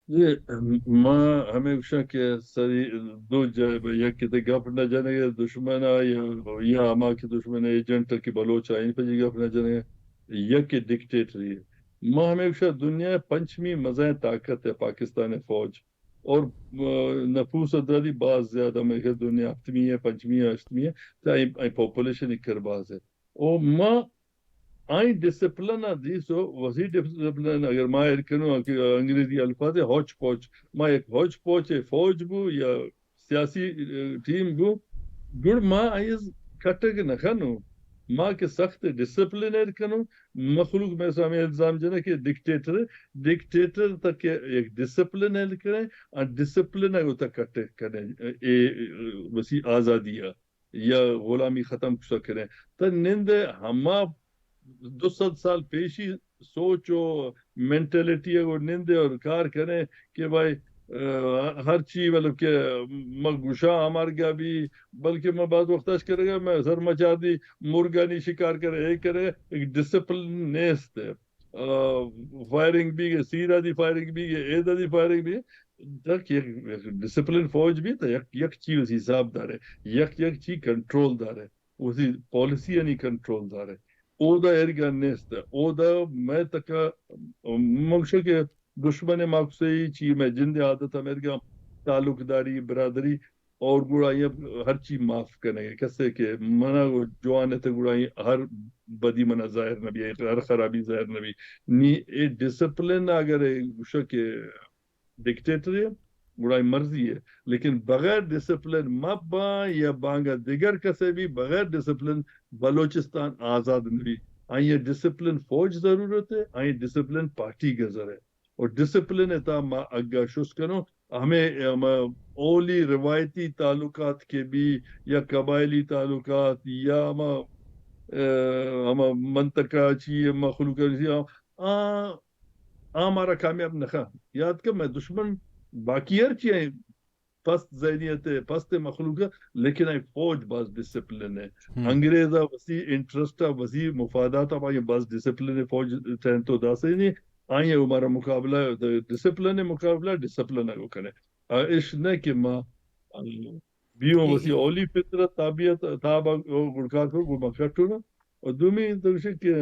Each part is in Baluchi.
جی، ما ہمے گوشاں کہ سری دو جاہ، یک کہ تئی گپ نہ جنگ ءَ دشمن ءَ یا، یا ہما کہ دشمن ءِ ایجنٹ ءَ کہ بلوچ ءَ آئی پجی گپ نہ جنگ ءَ، یک کہ ڈکٹیٹری ءَ۔ ما ہمے گوشاں دنیا ءِ پنچمی مزائیں طاقت ءِ پاکستان ءِ فوج اور، آ، نفوس ادرادی باز زیادہ، مئے کہ دنیا ہفتمی ءِ، پنچمی ءِ، ہشتمی ءِ، تو آئی، آئی پاپولیشن اکر باز ءِ۔ او ما آئی ڈسپلن ءَ دیست، او وثی ڈسپلن، اگر ما ایر کنوں کہ انگریزی الفاظ ءَ ہوچ پوچ، ما یک ہوچ پوچ ءِ فوج بو یا سیاسی، اے، ٹیم بو، گڑ ما آئی کٹگ نہ کنوں۔ ما کہ سخت ڈسپلن ایر کنوں، مخلوق مئے سامنے الزام جنگ کہ ڈکٹیٹر، ڈکٹیٹر تک یک ڈسپلن ایر کرے، آ ڈسپلن ءَ گوں تک کٹگ کنے، اے، اے، وثی آزادی ءَ یا غلامی ختم کسا کریں۔ تہ نندے ہما دو سد سال پیشی سوچ و مینٹلٹی ءَ گوں نندے اور کار کریں کہ بھائی، آ، ہر چی مطلب کہ ما گوشاں ہمارگا بھی، بلکہ ما بعض وقت اش کرے گا، میں سر مچار دی مرگانی شکار کرے، اے کرے، ایک ڈسپلن نیست ہے۔ آ، فائرنگ بیگ ءَ، سیرا دی فائرنگ بیگ ءَ، ایدا دی فائرنگ بیگ ءَ، تک یک، یک ڈسپلن فوج بی تہ یک، یک چیز حساب دارے، یک، یک چی کنٹرول دارے، وثی پالیسی انی کنٹرول دارے۔ اودا ایرگا نیست۔ اودا مئے تکا، مگشہ کہ دشمن ماکسئی چی مئے جند عادت ہمیرگا تعلق داری، برادری، اور گڑا آئی ہرچی معاف کنگ ءَ، کسے کہ منا جوان ات گڑا آئی ہر بدی منا ظاہر نہ بی، ہر خرابی ظاہر نہ بی۔ نی اے ڈسپلن اگر اے گوشہ کہ ڈکٹیٹر ہے، گڑا آئی مرضی ہے، لیکن بغیر ڈسپلن مہ باں یا بانگا دگر کسے بھی بغیر ڈسپلن بلوچستان آزاد نہ بی۔ آئی ڈسپلن فوج ضرورت ہے، آئی ڈسپلن پارٹی گزر ہے۔ و ڈسپلن ءِ تہا ما اگاں شست کنوں، ہمے، ہما اولی روایتی تعلقات کہ بی یا قبائلی تعلقات یا ہما، اے، ہما منطقہ چی مخلوق چی، آ، آ مارا کامیاب نہ کن۔ یاد کن، مئے دشمن باقی ہر چی ہیں، پست ذہنیت ءِ، پست مخلوق ءِ، لیکن آئی فوج باز ڈسپلن ہے۔ ہم۔ انگریز ءِ وثی انٹرسٹ ءِ، وثی مفادات ءِ، آئی باز ڈسپلن ہے۔ فوج ٹائم تو داسے نہیں، آئی ءَ مارا مقابلہ، ڈسپلن ءِ مقابلہ ڈسپلن ءَ گوں کنے۔ آ، اش نہ کہ ما، آ، بیوں وثی اولی فطرت تابعیت، تاب ءَ گڑکار کو گڑ ما کٹوں نا۔ اور دومی تو کہ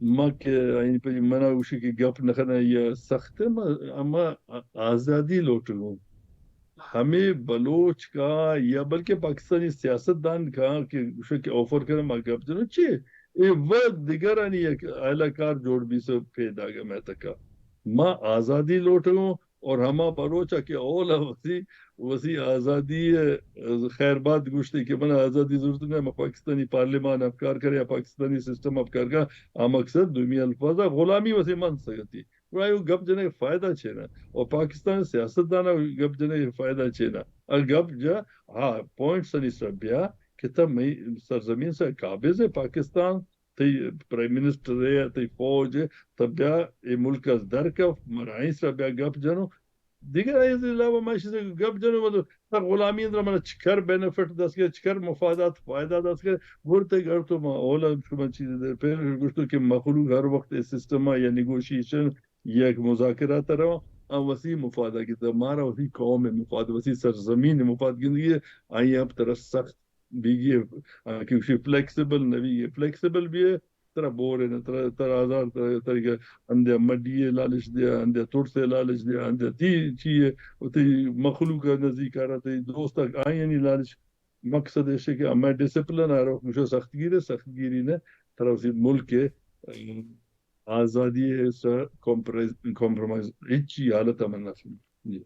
ما کہ آئی پہ منا گوشی کہ گپ نہ کناں یا سخت ہے، ما، ما آزادی لوٹگوں۔ ہمے بلوچ کا یا بلکہ پاکستانی سیاست دان کا کہ گوشے کہ آفر کرے ما گپ جنوں چی؟ اے و دگرانی یک اہلکار جوڑ بی سو پیداگ مئے تکا۔ ما آزادی لوٹگوں، اور ہما بلوچ ءَ کہ اولا وثی، وثی آزادی ءِ خیر بات گوشتے کہ من آزادی ضرورت نہ، من پاکستانی پارلیمان ءَ کار کرے یا پاکستانی سسٹم ءَ کار کر، آ مقصد دومی الفاظ ءَ غلامی وثی من سگتی۔ گڑا ایو گپ جنگ فائدہ چے نہ؟ اور پاکستان سیاست دان ءَ گپ جنگ فائدہ چے نہ؟ اگر گپ جا، ہاں، پوائنٹ سنی سر بیا کہ تب مئی سرزمین سے قابض ہے پاکستان، تئی پرائم منسٹر ہے، تئی فوج ہے، تب بیا اے ملک از در کف، مرائی سر بیا گپ جنو۔ دیگر ایز علاوہ ما چیزے گپ جنو، مطلب، تا غلامی اندر منا چکر بینیفٹ دست گئے، چکر مفادات فائدہ دست گئے، گڑتے گڑ تو ما اولا شما چیز دے، پھر گوشتو کہ مخلوق ہر وقت اے سسٹم یا نیگوشیشن یا ایک مذاکرات روا، آ وثی مفاد کی، مارا وثی قوم مفاد، وثی سرزمین مفاد گندگی ہے، آئی ہم طرح سخت بیگی، آ، کہ گوشی فلیکسیبل نہ بیگی، فلیکسیبل بھی ہے، ترا بور ہے، ترا، ترا آزار، ترا، ترا کہ اندیا مڈی ہے لالچ دیا، اندیا ترس ہے لالچ دیا، اندیا تی چی ہے، و تی مخلوق ہے نزدیک آ رہا، تی دوست آئینی لالچ۔ مقصد ایش ہے کہ ہمیں ڈسپلن آ رہا، گوشو سخت گیر ہے، سخت گیری نے، ترا اسی ملک ہے، آزادی ہے، سر کمپرائز، کمپرومائز، ہچی حالت ہمیں نہ سمجھ۔